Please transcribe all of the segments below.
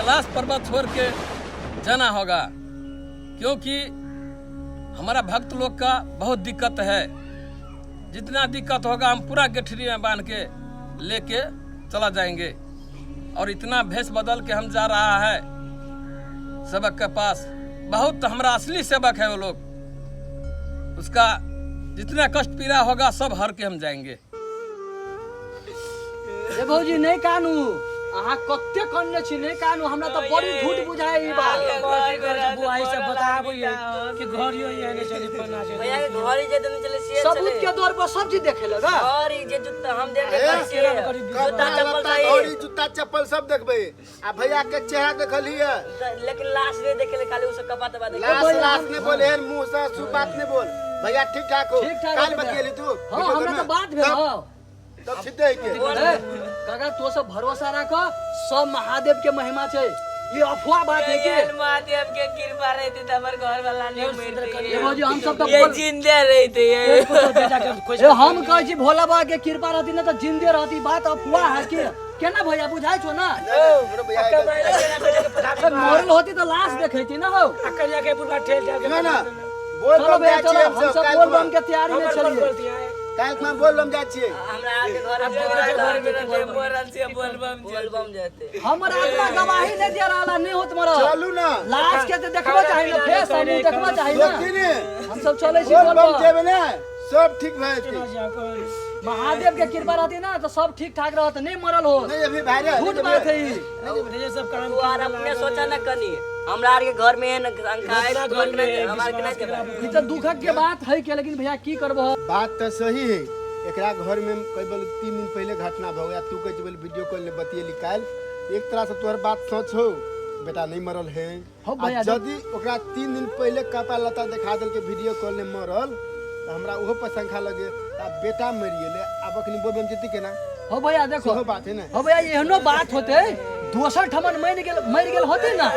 कैलाश पर्वत छोड़ के जाना होगा, क्योंकि हमारा भक्त लोग का बहुत दिक्कत है। जितना दिक्कत होगा हम पूरा गठरी में बांध के लेके चला जाएंगे। और इतना भेष बदल के हम जा रहा है सेवक के पास, बहुत हमारा असली सेवक है वो लोग, उसका जितना कष्ट पीड़ा होगा सब हर के हम जाएंगे। ए भौजी नहीं कानू, अहाँ कते कनने छी, नहीं कानू, हमरा तऽ बड़ी झूठ बुझाय ई बात। बुआई सब बताबैए कि घर यो एहने चली फलना चली। भैया के घर ही जे देने चले से सबूत के दौर पर सब चीज देखे लगा। घर ही जे जूता हम देने ए, चले जूता कपड़ा चप्पल लत्ता सही घड़ी जूता चप्पल सब देखबै आ भैया के चेहरा देखलिए, लेकिन लाश नहीं देखे ले, खाली उसे कपा तबा देखे। लाश लाश नहीं बोल, एहन मुंह से सु बात नहीं बोल। भैया ठीक ठाक हो? ठीक ठाक काल हो। बतियेली तू? हाँ, हमरा तऽ बात भेल। हौ तब सीधे है के ए, काका तो सब भरोसा राख, सब महादेव के महिमा छै, ये अफवाह बात है के। एहन महादेव के कृपा रहते त हमर घर वाला नहीं मरते। ए भौजी हम सब तऽ ये जिंदे रहते ये। बेटा के खोज ए, हम कहै छी भोला बाबा के कृपा रहती ना तऽ जिंदे रहती, बात अफवाह है के। केना भैया बुझाइ छौ ना? हमरो भैया ए, मरल होती तऽ लाश देखैती ना हौ। आ कनिया के बुढ़वा ठेल ठेल के ना ना बोल चलो बम भैया जाइ चलो, छियै हम हमसब सब काल्हि बोल बम खुमा। के तैयारी में हमर कोन चलिए। गलती है? काल्हि खुमा बोल बम जाइ छियै। हमरा आके घर में मरल से बोलबम बोलबम जाते। हमर आत्मा गवाही नहीं दे रहला, नहीं होत मरल। चलू ना, लाश के तऽ देखबो चाही ना, फेस आ मुंह देखबो चाही ना। देखी ने हम सब चलै छी बोल बोल बम बम। जेबै ने सब ठीक भए जेतै। महादेव के कृपा रहती ना तो सब ठीक ठाक रहत, नहीं मरल हो। नहीं अभी भाईरल झूठ बात है ई। ये सब काम तू आर अपने सोचा ना कनी, हमरा आर के घर में एहन अंका है, अपना तू घर अपने में हमरा के विश्वास नहीं केकरा देबै। ई तऽ दुखक के बात है के, लेकिन भैया की करबो। बात तो सही है। एकरा घर में कई बोल 3 दिन पहले घटना भ गया, तू कह बोल वीडियो कॉल ने बतियेली काल्हि। एक तरह से तोहर बात सच हो बेटा, नहीं मरल है। हो आ भैया, यदि ओकरा 3 दिन पहले कपड़ा लत्ता देखा देल के वीडियो कॉल ने मरल तो हमरा ओहो पर शंका लगे। आ बेटा मरि गेलै, आब अखनी बोलबम जेतै केना? हो भैया देखो, सेहो बात है ना। हो भैया एहनो बात होते दोसर ठमन मरि गेल होते ना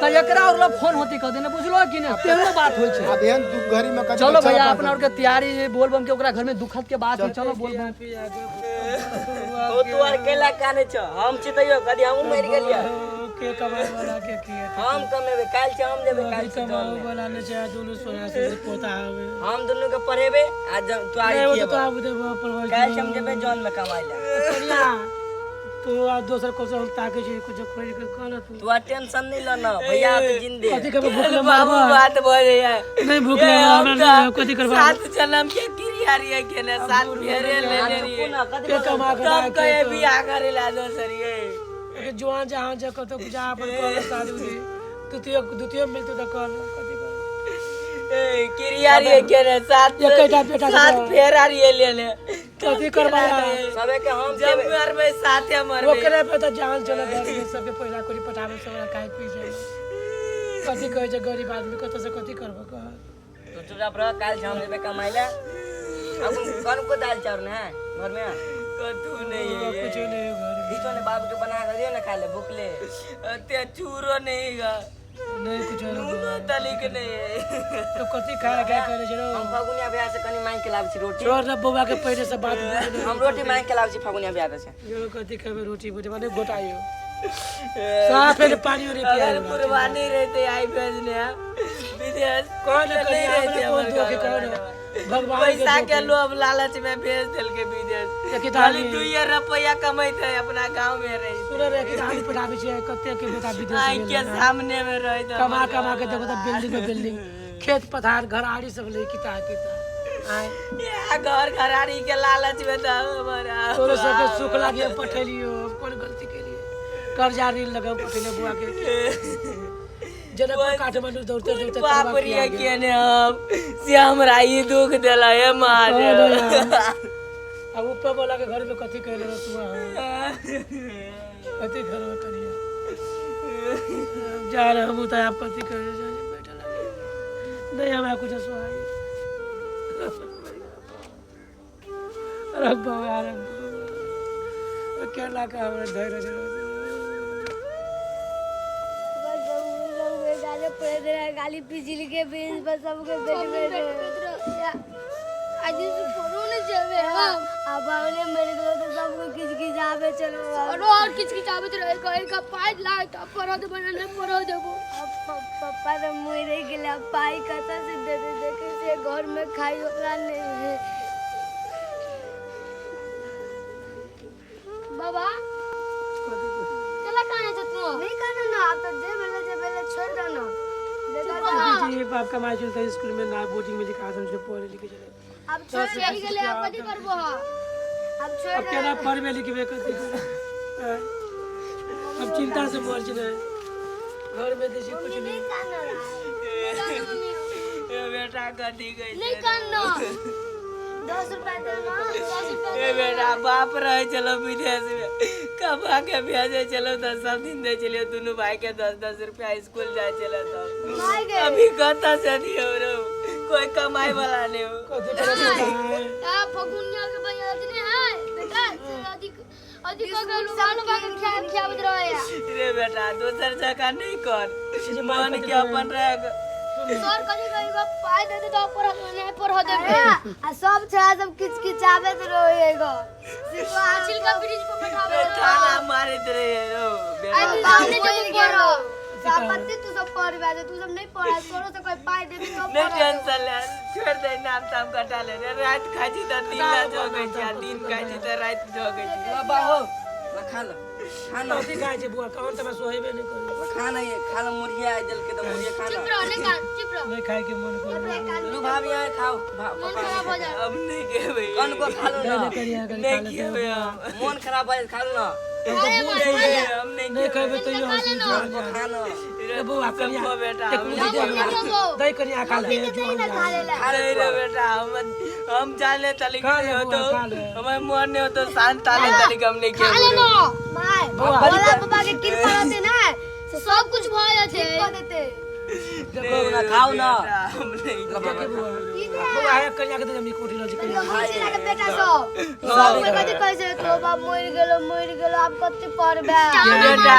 तऽ एकरा और लग फोन होती कह देने, बुझलो कि नहीं? तेहनो बात होइ छै। आब एहन दुख घड़ी में कभी चलो चल भैया अपन अपना और के तैयारी है बोलबम के, ओकरा घर में दुखद के बात है, चलो बोलबम। ओ तू आर केला काने छ, हम छी तैयो कदी हमहूँ मरि गेलियै। के कमाए वाला के की है? हम कमेबै काल्हि से, हम जेबै काल्हि से जौन कमाओ में। वाला नहीं चाहे दुनू सोना से पोता हवे। हम दुनू के पढ़ेबै आ जब तू आगे नहीं वो तो खिएबै। आब देबो परवल। काल्हि से हम जेबै जौन में कमाइ लए। कनिया तू आ दोसर कुछ हम ताके छी, कुछ खोज के कह तू। तू आ टेंशन नहीं ल ना भैया, तो जिंदे। कथी करबो भूख ले मारबो? बात भऽ जाइए। नहीं भूख ले हमरा नहीं, कथी करबो? 7 जन्म के क्रिया रहिए केने, 7 फेरे ले ले रहिए के कमा के तब कहे बियाह करे ला दोसर ये। के जुआन जहां जा कतो जा अपन कर शादी उदी द्वितीय द्वितीय मिलते तो कर कथी कर। ए क्रिया रहिए केने 7 एकेटा बेटा 7 फेरा रहिए ले ले कथी करबा? सबे के हम जब मरबै साथे मरबै। ओकरे पे तो जान चले घर में सबके पैसा कौड़ी पटाबे सब खाए पी जाए। कथी कहै छै गरीब आदमी कतऽ से कथी करबो कह? तू चुपचाप रह, काल्हि से हम जेबै कमाइ ला। अब कौन को दाल चाउर ना है घर में? कथू नहीं है, कुछ नहीं है घर में। किछो ने बाप के बना के दियो ना खा ले, भूख ले अते चूरो नहीं गा नहीं कुछ नहीं, नूनो तलिक नहीं है तो कथी खाए खाए करे छै? हम फगुनिया बियाह से कनी मांग के लाबै छी रोटी। छोड़ ना बौआ के पहले से बात बुझ। हम रोटी मांग के लाबै छी फगुनिया बियाह से। यो कथी खेबै रोटी बुझे माने गोटाइयो साफ है पानी उरी पिया। अगर कुर्बानी रहते आई भेजने विदेश कौन तो नहीं रहते कौन हमर धोखे घर कौन वाला। भगवान पैसा के लोभ लालच में भेज देल के विदेश। देखी खाली 2 रुपया कमैत है अपना गांव में रही। सुन रे कि हम पढ़ाबै छियै कते के बेटा विदेश आँख के सामने में रही कमा कमा के देखो तो बिल्डिंग पे बिल्डिंग, खेत पथार घर आड़ी सब ले किता किता आए या घर घराड़ी के लालच में तो हमारा तोरो सबके सुख लागे पठेलियो। कोन गलती केलिए? कर्जा ऋण लगा पठेलियो बुआ के जनकपुर काठमांडू दौड़ते दौड़ते बाप रे केने हम से हमरा ई दुख देला हे महादेव। अब ऊपर वाला के घर में कथी कहले तू? कथी घर में करिए जा रहे हम तो आप कथी करे बैठा लगे नहीं हमरा कुछ सुहाई। अरे बाबा अरे केला का हमरा धैर्य गाली बिजली के बिल बस सबके बेट बेट आज से पढ़ो नहीं जेबे हम। अब बाबरे मर गेलो तो सब कोई किचकिचाबे चलो। सरो और किचकिचाबैत रहे, कहे का पाइ लाग त पढ़ देबो, नहीं पढ़ देबो। अब पप्पा तो मरे गेला, पाई कतऽ से देते? देखे से घर में खाई वाला नहीं है। बाबा चला काने छ तू? नहीं कानो ना, अब तो जे भेले जे भेले छोड़ दो ना। जी बाप कमाई चलता स्कूल में ना बोर्डिंग में लिखा समझ पढ़े लिखे चले। अब छोड़ चलि गेलै, आब कथी करबो? अब छोड़। अब केना पढ़बे लिखबे, कथी करबे? अब चिंता से मर छै, घर में देखी कुछ नहीं। ए बेटा, कथी गई? नहीं कान। 10 रुपया दो ना, 10 रुपया। ए बेटा, बाप रहे चलो विदेश में, कमा के भेजे चलो तो सब दिन दे चलियो दोनों भाई के 10-10 रुपया, स्कूल जाए चलो। तो माय गए। अभी कता से दियो रो, कोई कमाई वाला नहीं हो। कथी करबे? आ फगुनिया के भैया नहीं है बेटा, अधिक अधिक के लुगान बाग खिया खियाबत रहे। रे बेटा, दोसर जगह नहीं कर, मन के अपन रह। सर कथी कहेगा? पाइ दे दे तो पढ़, नहीं पढ़ देबे। आ सब छोरा सब किचकिचाबैत रहेगा। छिलका ब्रिज पर बैठाबे। थाना मारत रहे रो बेटा। आज सामने जब पढ़ सापत्ती तू सब पढ़बे, तू सब नहीं पढ़ा, तोरो से कोई पाई देबी तो नहीं टेंशन ले, छोड़ दे, नाम ताम कटा ले रे। रात खाई छी त दिन ना जोगै छी, आ दिन खाई छी त रात जोगै छी। बाबा हो, ला खा लो खाना। कथी खाइ छै बुआ? कौन तमे सोहेबे नहीं करी। ला खाना, ये खा लो, मुर्गिया आई जल के तो मुर्गिया खा चुप लो। रहो, नहीं कान, चुप रहो। नहीं खाए के मन कर। लू भाभी आए, खाओ मन खराब हो जाए। अब नहीं खेबै। कौन को खा लो ना। करिया करी। नहीं खेबै हम। मन खराब है, खा लो ना। अरे मां, खा ले। हम नहीं। नहीं खेबै तैयो हंसी। कौन को खा लो। रे बौआ, करिया सबको बेटा, एक हम मुट्ठी दे। देबो। दही करिया खा ले। खा लेला। खा ले नहीं रे बेटा, हम जाने तलिक खा ले नहीं हो बुआ, तो खा ले। हमारे मन नहीं हो तो शांत ताले तलिक हम नहीं खा खेबै। ले ना। My बौआ। भोला बाबा के कृपा रहते ना सब कुछ भ जाते। ठीक कर देते। देखो ना, खाओ ना। बेटा, हम नहीं। बौआ है, करिया के दे, हम कोठी लऽ करिया। मुची के बेटा सब सब कोई कथी कहै छै? तो बाप मरि गेलो, मरि गेलो, आब कथी पढ़बे? बेटा,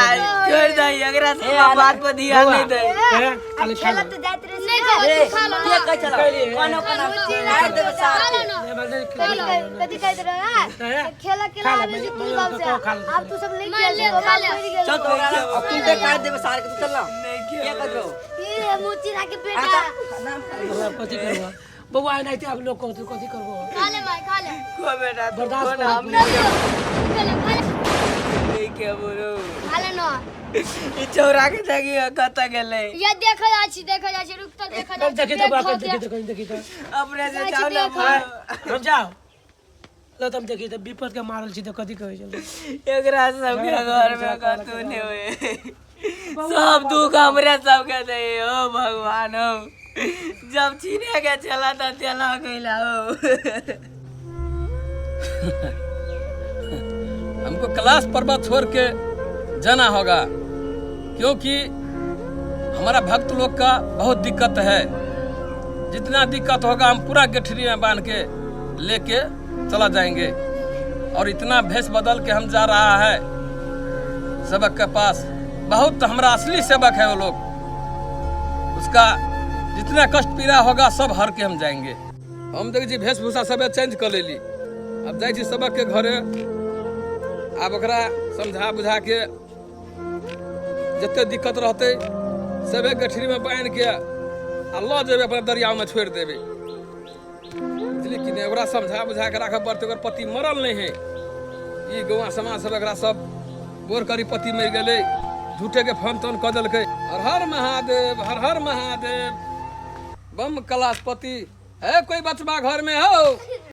छोड़ दे, एकरा से बात पर ध्यान नहीं दे। हैं? खा ले, खा ले। खेलत जाइत रहे। नहीं खाओ, तू खा लो। के कह चलो कोनो कोनो काट देबे साथ। खा ले ना। नहीं, नहीं, कथी कथी कहैत रहे हैं? खेल के खा ले, आबै छै तू मैं- सब से? मैं खा ले। आब तू सब नहीं मैं खेल ले, तो खा बाप ले। मरि गेलो। चल तो ओकरा अब तू ते काट देबे सार के, तू चल ना। नहीं के खेबै। कह दो। ई मुची के बेटा। नाम बौआ, कथी करबो बौआ? एनाहिते आब लोग कहतौ, कथी करबो? खा ले माय, खा ले। को बेटा, तू बर्दाश्त को ना, कर। हम नहीं। खा ले, खा ले। नहीं खेबो रो। खा ले ना। ई चौरा के जगह कत गेलै? ये देखल जाइ छी, देखल जाइ छी, रुक त, देखल जाइ छी। देखी तो बौआ, देखी तो, देखी तो। अपने से जाओ ना मारो। हम जाओ ल त हम देखी त विपद के मारल छी त कथी कहै छै? एकरा सबके घर में कतौ नहीं होए, सब दुख हमरे सबके दे हो भगवान हो। जब छीने के चला त चला गइला हो। हमको क्लास पर्वत छोड़ के जाना होगा, क्योंकि हमारा भक्त लोग का बहुत दिक्कत है। जितना दिक्कत होगा हम पूरा गठरी में बांध के लेके चला जाएंगे। और इतना भेष बदल के हम जा रहा है सेवक के पास, बहुत हमारा असली सेवक है वो लोग, उसका जितना कष्ट पीड़ा होगा सब हर के हम जाएंगे। हम देख छी वेशभूषा सब चेंज कर लेली, अब जाइ छी सेवक के घरे। आब ओकरा समझा बुझा के जते दिक्कत रहतै सबे गठरी में बान्हि के आ लऽ जेबै, अपना दरियाव में छोड़ि देबै, बुझलियै कि नहि? ओकरा समझा बुझा के राखऽ पड़तै। ओकर पति मरल नहि है। ई गौआ समाज सब एकरा सब बोर करी, पति मरि गेलै, झूठे के फोन तोन कऽ देलकै। हर हर महादेव, हर हर महादेव, बम कलाशपति है। कोई बचबा घर में हो?